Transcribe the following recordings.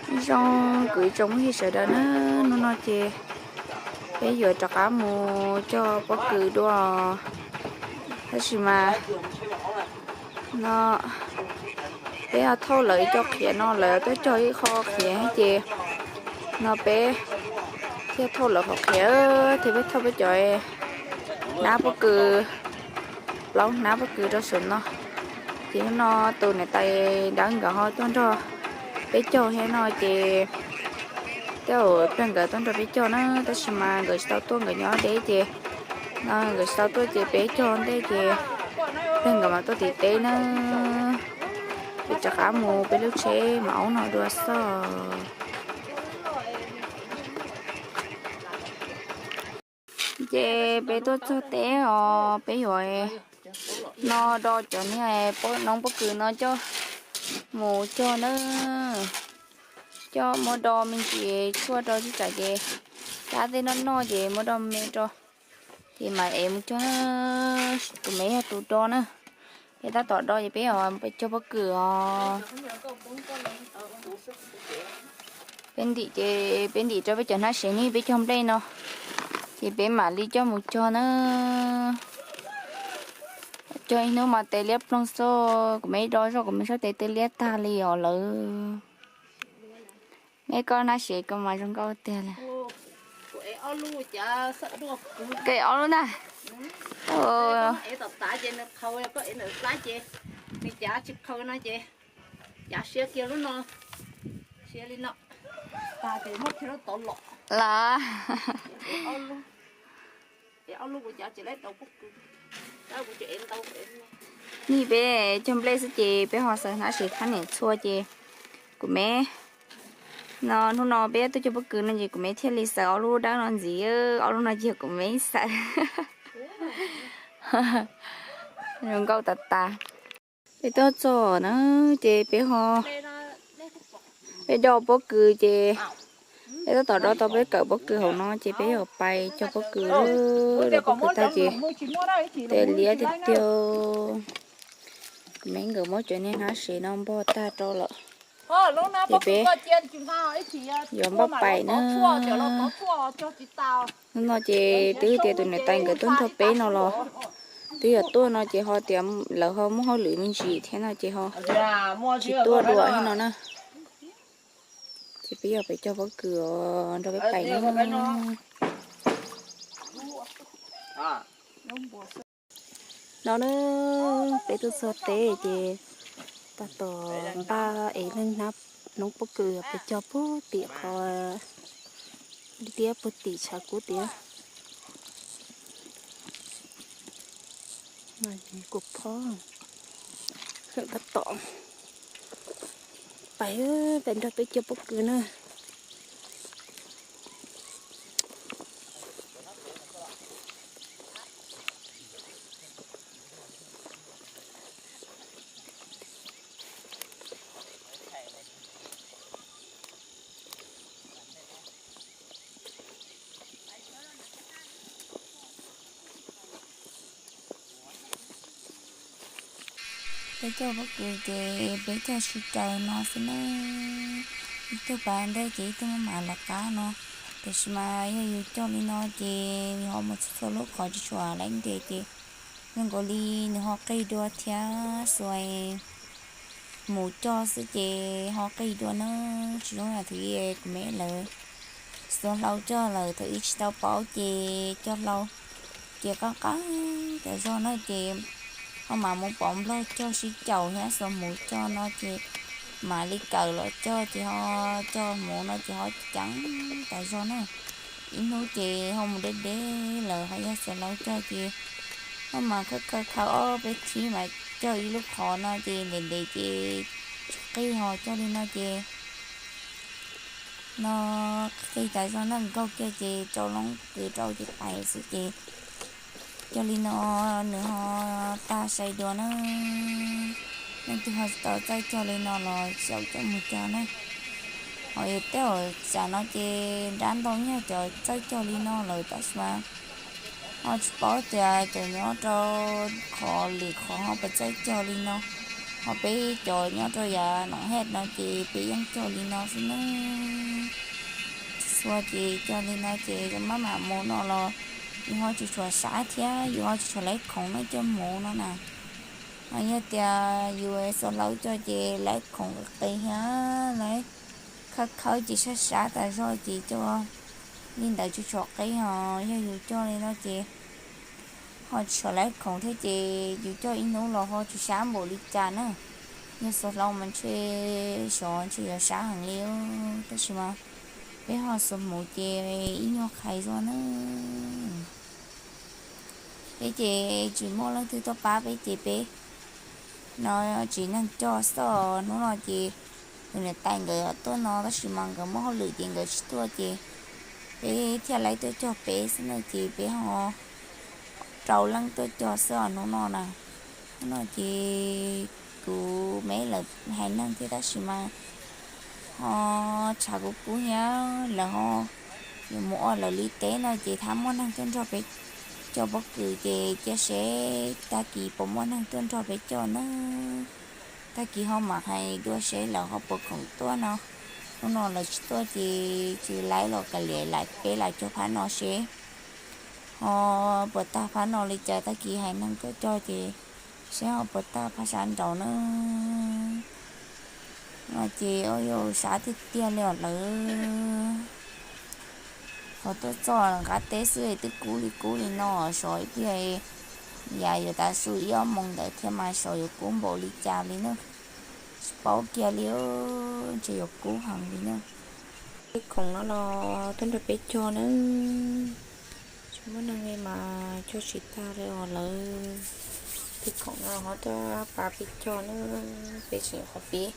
Zoo kwv tsoom phooj ywg sawv daws na, hnub no ces peb yuav rov qab mus cog pob kws dua, tab sis mas no peb thauj lawv ib co qhiav no, lawv tuaj cog ib qho qhiav ces no peb thiaj thauj lawv qhov qhiav thiab peb thauj peb cov hnab pob kws, plaub hnab pob kws rau saum no. Ces hnub no tus niam tais dawb nkawd ho tuaj nrog peb cog thiab no ces tej zaum peb nkawd tuaj nrog peb cog na, tab sis mas nkawd tsis tau tuaj, nkawd nyob deb ces no nkawd tsis tau tuaj ces peb cog ntej ces peb nkawd mam tuaj tim teb na. Peb rov qab mus peb lub tsheb mam aub no dua xwb. Ces peb tuaj txog teb os, peb yuav no do cov niag noob pob kws no coj mus cog na. Coj muab do me ntsis tshuaj rau tsis tsam ces cab tej noj noj ces muab do me rau. Ces mam ev mus cog na, kuv me yog tus do na. Peb tab tom do ces peb cog pob kws os. Peb ntim ces peb ntim rau peb cov hnab sev ne, peb cog nplej no. Ces peb mam li coj mus cog na. Cog ib hnub mas tes liab ploog xwb, kuv me do zoj kuv me sab tes tes liab tag li os lawm. Nej koj hnab sev koj mas zoo nkauj tiag li. Koj ob lub ntag. Los. Nej peb cog nplej xwb ces peb ho xaws hnab sev thab niam txhua ces kuv me no hnub no peb tuaj cog pob kws no ces kuv me thiaj li xaws ob lub dawb no ntxiv, ob lub no ces kuv me xaws. Zoo nkauj tas tas. Peb tuaj txog na ces peb ho, peb do pob kws ces peb tab tom do tau peb kawm pob kws hauv no ces peb yuav pais cog pob kws. Do pob kws tag ces tes liab tiag tiag. Me nkawd muab cov niag hnab sev no npog tag rau lawm ces peb yuav npaj pais na. Hnub no ces twb tias tus niam tais nkawd tuaj nrog peb no los twb yuav tuaj no ces ho tias lawv ho muaj hauj lwm me ntsis thiab no ces ho tsis tuaj dua thiab no na. Ces peb yuav pais cog pob kws os, nrog peb pais na. No na, peb tuaj txog teb ces tab tom npaj ev leej hnab noob pob kws pais cog puag tim qhov tiab puag tim tshav kub tiag. Kuv phob tab tom pais, pais nrog peb cog pob kws na. Peb cog pob kws ces peb cog sib raws no xwb na. Ib tug pas ntej ces ib tug maj mam lawv qab no. Tiam sis mas yog yus cog li no ces nws ho mus txhua txhua lub qhov tsis tshua laib ntes ces zoo nkaus li nws ho qig dua thiab xuas mus cog xwb ces ho qig dua na. Tsis zoo yam thaum ub kuv me lawv xuas hlau cog lawm, thaum ub tsis tau paub ces cog hlau ces qab qab tas zog na ces ho mam mus pom nplog cog sib caum thiab xuas hmuv cog no ces mam li kawm los cog ces ho cog hmuv no ces ho ceev tas zog na. Ib hnub ces ho mus deb deb lawm, ho yog xuas hlau cog ces ho mas khaws khaws khaws ob peb thib mas cog ib lub qhov no ces ntev ntev ces tsis qig, ho cog li no ces no qig tas zog na, nkaug kiag ces rau loob kws rau ces pais xwb ces cog li no nws ho tag sai dua na. Leej twg ho tsis tau txawj cog li no los xyaum coj mus cog na. Ho yog tej zaum tsam no ces nrab ntau nyuag cov txawj cog li no lawm tab sis mas ho tsis paub tias cov nyob rau qhov lwm qhov ho puas txawj cog li no. Ho peb cov nyob rau yav Noom Hej no ces peb yeej cog li no xwb na. Txhua ces cog li no ces maj mam mus no los yus ho tsis tshua sab thiab yus ho tsis tshua laib khoom no coj mus no na. Ho yog tias yus xuas hlauv cog ces laib khoom qis thiab laib khawb khawb ces sab sab tas zog ces cog li ntawd tsis tshua qis. Ho yog yus cog li no ces ho tsis tshua laib khoom thiab ces yus cog ib hnub los ho tsis sab npaum li cas na. Yog xuas hlauv mas ntshe xyov ntshe yuav sab heev li, tab sis mas peb ho xuas hmuv ces ib nyuag qhais zog na. Peb ces tsis muaj leej twg tuaj pab peb ces peb no tsis neeg cog xwb. Hnub no ces tus niam tais nkawd tuaj no tab sis mas nkawd muaj hauj lwm ces nkawd tsis tuaj ces peb thiaj li tuaj cog peb xwb na ces peb ho rau leej tuaj cog xwb os hnub no na. Hnub no ces kuv me lawv hais neeg thiab tab sis mas ho tshav kub kub thiab lawv ho yuav mus ua lawv li teb no ces thab muaj neeg tuaj nrog peb cog pob kws ces cia seb tag kis puas muaj neeg tuaj nrog peb cog na. Tag kis ho mam hais dua seb lawv ho puas khoom tuaj no. Hnub no lawv tsis tuaj ces tsis laib los kav liam peb lam cog phab no seb ho puas tag phab no li cas, tag kis hais neeg tuaj cog ces seb ho puas tag phab sab nraud na. No ces ua yus sab tiag tiag li os lawv. Qhov tuaj txog nqab teb xwb twb kub li kub li no, sov ib pliag yav yuav tav su ib ob moos ntawd thiab mas sov yuav kub npaum li cas li na. Tsis paub kiag li, ntshe yuav kub heev li na. Tej khoom no los tuaj nrog peb cog na, tsis muaj neeg li mas cog tsis tag li os lawv. Tej khoom no ho tuaj pab peb cog na, peb tseem qhov pib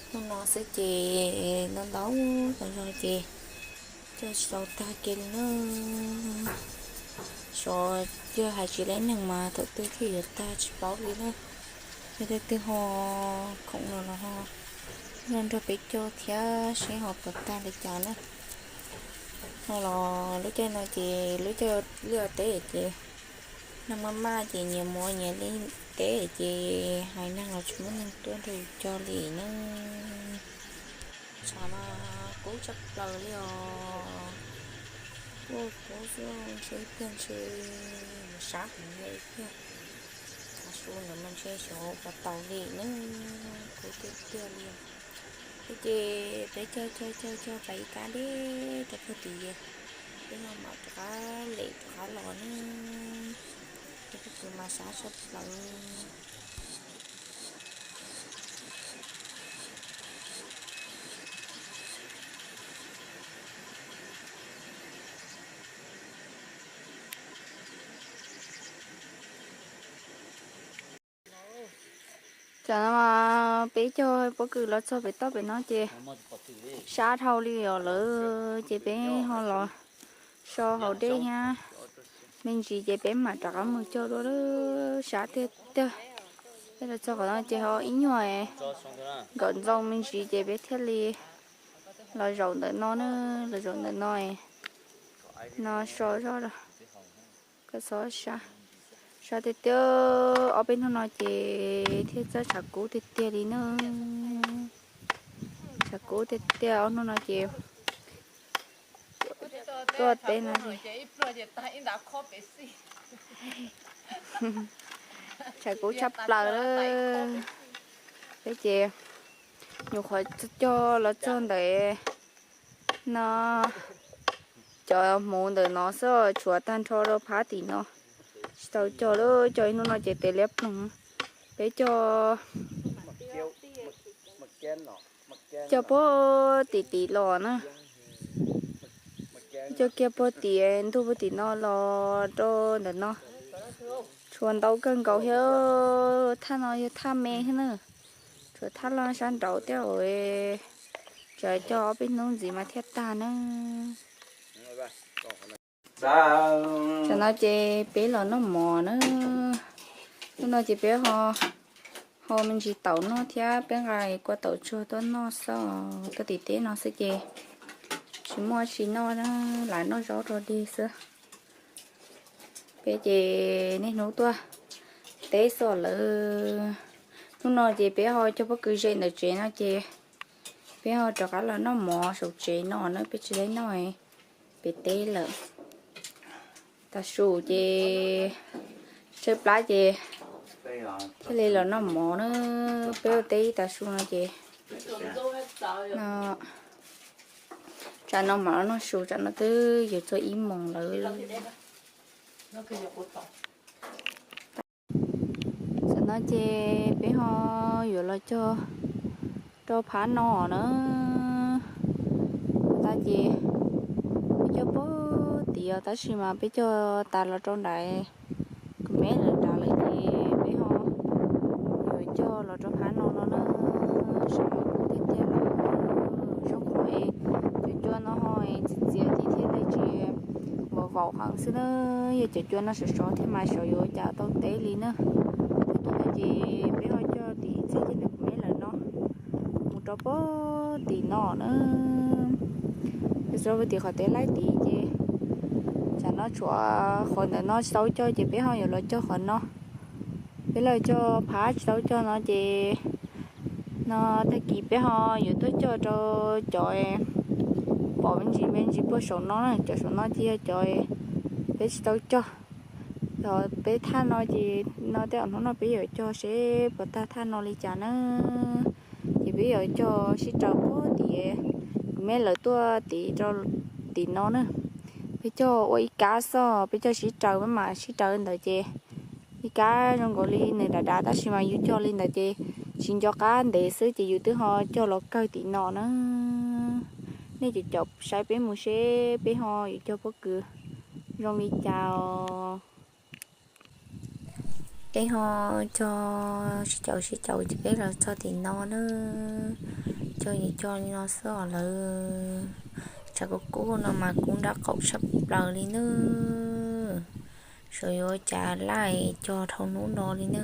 hnub no xwb ces ntau ntau tas zog ces cog tsis tau tag kiag li na. Sov yog hais tsis laib neeg mas thaum twg thiaj yuav tag tsis paub li na. Yog tej twg ho khoom no los ho nrog peb cog thiab seb ho puas tag li cas na. No los lub caij no ces lub caij liaj teb ces neeg maj maj ces nyias mus nyias li teb ces hais neeg los tsis muaj neeg tuaj nrog yus cog li na. Tshav mas kub tshaj plaws li os. Kuj kub xwb ntshe ib pliag ntshe yuav sab heev li thiab. Tshav su ntawd mas ntshe xyov puas tau li na, kub tiag tiag li. Ces peb cog cog cog cog pais ib kab deb rau puag tim, peb ho mam rov qab lem rov qab los na. Ces peb tus mas sab tshaj plaws. Tam no mas peb cog pob kws los txog pem toj pem no ces sab dhau li os lawm ces peb ho los so haus dej thiab me ntsis ces peb mam rov qab mus cog dua lawm, sab tiag tiag. Peb los txog qhov no ces ho ib nyuag nkaum ntxoo me ntsis ces peb thiaj li los zaum ntawm no na, los zaum ntawm no no so zog koj txhob sab, sab tiag tiag. Ob peb hnub no ces thiaj txawj tshav kub tiag tiag li na. Tshav kub tiag tiag ob hnub no ces tuaj teb no tshav kub tshaj plaws lawm. Peb ces nyuam qhuav cog los txog ntawm no, cov hmuv ntawm no xwb tshuav tag nrho rau phab tim no. Tsis tau cog lawm, cog ib hnub no ces tes liab ploog. Peb cog, cog puag tim tim los na. Cog kiag puag tim ntug puag tim no los rau ntawm no. Tshuav ntau kawg nkaus thiab, thaj no yog thaj me thiab na. Tshuav thaj loj sab nraud thiab, tsam cog ob peb hnub ntxiv mas thiaj tag na. Tam no ces peb los noj mov na. Hnub no ces peb ho, ho me ntsis taum noj thiab peb nqa kua taum tsuag tuaj noj xwb, tuaj tim teb no xwb ces tsis muaj tsis noj, lam noj zaub rau dig xwb. Peb ces niaj hnub tuaj teb xwb lawm. Hnub no ces peb ho coj pob kws ze ntawm tsev no ces peb ho rov qab los noj mov saum tsev no na, peb tsis tau noj pem teb lawm. Tav su ces tshaib plab ces thiaj li los noj mov na. Peb ua teb ib tav su no ces tsam no mam los noj su, tsam no twb yuav txog ib moos lawm. Tam no ces peb ho yuav los cog rau phab no na. Tag ces peb cog puag tim os, tab sis mas peb cog tas los rau nram kuv me lawv nrad lawm ces peb ho yuav cog los rau phab no no na. Sab tiag tiag zoo qhov es cov cua no ho txias txias ces thiaj li tsis vov vaum heev xwb na. Yog cov cua no sov sov thiab mas xyov yuav ua cas tau teb li na. Tag kis no ces peb ho cog tim txij ces nws kuv me lawm no mus rau puag tim no na. Peb txog puag tim qhov teb laij tid ces tsam no tshuav qhov ntawm no tsis tau cog ces peb ho yuav los cog qhov no. Peb los cog phab tsis tau cog no ces no tag kis peb ho yuav tuaj cog rau cov pom me ntsis me ntsis puag saum no na, cov saum no ces yog cov peb tsis tau cog. Yog peb thaj no ces no tej zaum hnub no peb yuav cog seb puas tag thaj no li cas na. Ces peb yuav cog sib raws puag tim kuv me lawv tuaj tid rau tim no na. Peb cog ua ib kab xwb, peb cog sib raws, peb mam sib raws ntawd ces ib kab zoo nkaus li nws dav dav tab sis mas yus cog li ntawd ces tsis nco qab ntev xwb ces yus twb ho cog los kawg tim no na. Nej caum caum saib peb mus seb peb ho yuav cog pob kws zoo li cas os. Peb ho cog sib caum sib caum ces peb los txog tim no na. Cog ces cog li no xwb os lawv. Tshav kub kub no mas kub nrab qaum tshaj plaws li na. Xyov yuav ua cas laij cog dhau hnub no li na.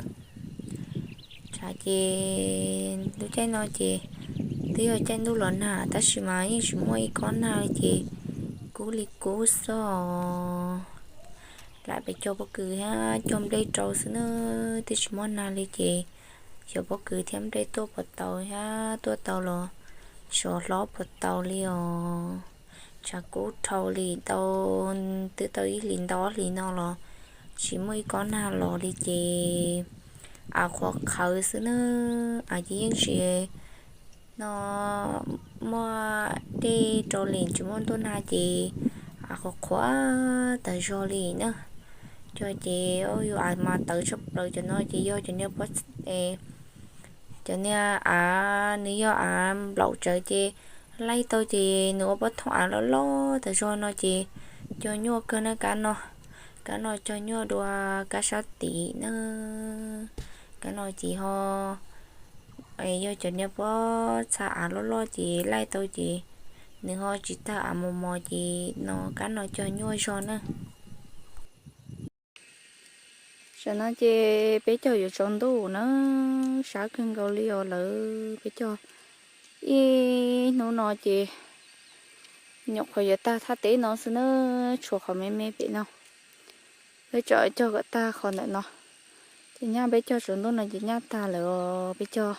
Tshav ces lub caij no ces twb yog caij ntuj los nag tab sis mas yeej tsis muaj ib kob nag li ces kub li kub xwb os. Lam pem cog pob kws thiab cog nplej rau xwb na, twb tsis muaj nag li ces xyov pob kws thiab nplej tuaj puas tau thiab tuaj tau los xyov hlob puas tau li os. Tshav kub dhau li tau, twb tau ib hlis ntau ob hlis no los tsis muaj ib kob nag los li ces av qhuav qhawv xwb na. Av ces yeej tsis no muaj dej rau li, tsis muaj ntuj nag ces av qhuav qhuav tas zog li na. Cog ces yus av mas tawv tshaj plaws, cov no ces yog cov niag pob, cov niag av nws yog av nplaum tsawv ces laij tau ces nws ua pob thooj av loj loj tas zog no ces cog nyuaj kawg na kab no. Kab no cog nyuaj dua kab sab tid na. Kab no ces ho yog cov niag pob txha av loj loj ces laij tau ces nws ho tsis tawg av mos mos ces no kab no cog nyuaj zog na. Tam no ces peb cog yuav tsaus ntuj na, sab kawg nkaus li os lawv. Peb cog ib hnub no ces nyuam qhuav yuav tag thaj teb no xwb na, tshuav qhov me me pem no. Peb tseem cog kom tag qhov ntawm no, ces nyaj peb cog tsaus ntuj no ces nyaj tag lawm os. Peb cog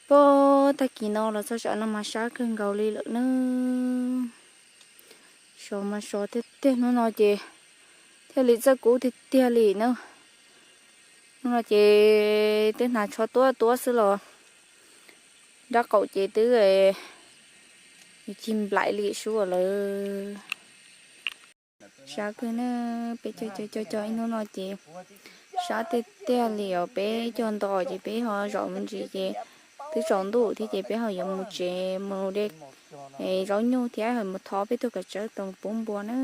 puag tag kis no los txog tam no mas sab kawg nkaus li lawm na. Sov mas sov tiag tiag, hnub no ces thiaj li txawj kub tiag tiag li na. Hnub no ces twb hnav tsho tuab tuab xwb los nrab qaum ces twb cig nplaim li sub lawm. Sab kawg na, peb cog cog cog ib hnub no ces sab tiag tiag li os. Peb cog nto ces peb ho zaum me ntsis ces twb tsaus ntuj thiab ces peb ho yuav mus tsev mus de zaub nyuj thiab ho mus thov peb tug kav tsawb tau pub npua na.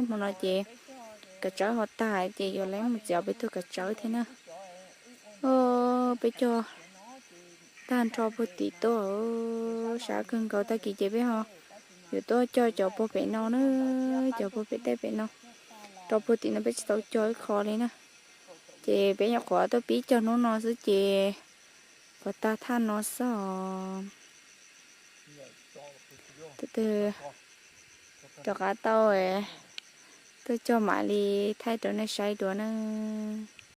Hmo no ces kav tsawb ho tag ces yuav lawv mus txiav peb tug kav tsawb thiab na. Peb cog tag nrho puag tim tuaj, sab kawg nkaus. Tag kis ces peb ho yuav tuaj cog cov puag pem no na, cov puag pem tej pem no. Rau puag tim no peb tsis tau cog ib qho li na. Ces peb nyuam qhuav tuaj pib cog hnub no xwb ces qhuav tag thaj no xwb os. Tus twg rov qab tau tuaj cog mam li thaij rau nej saib dua nawb.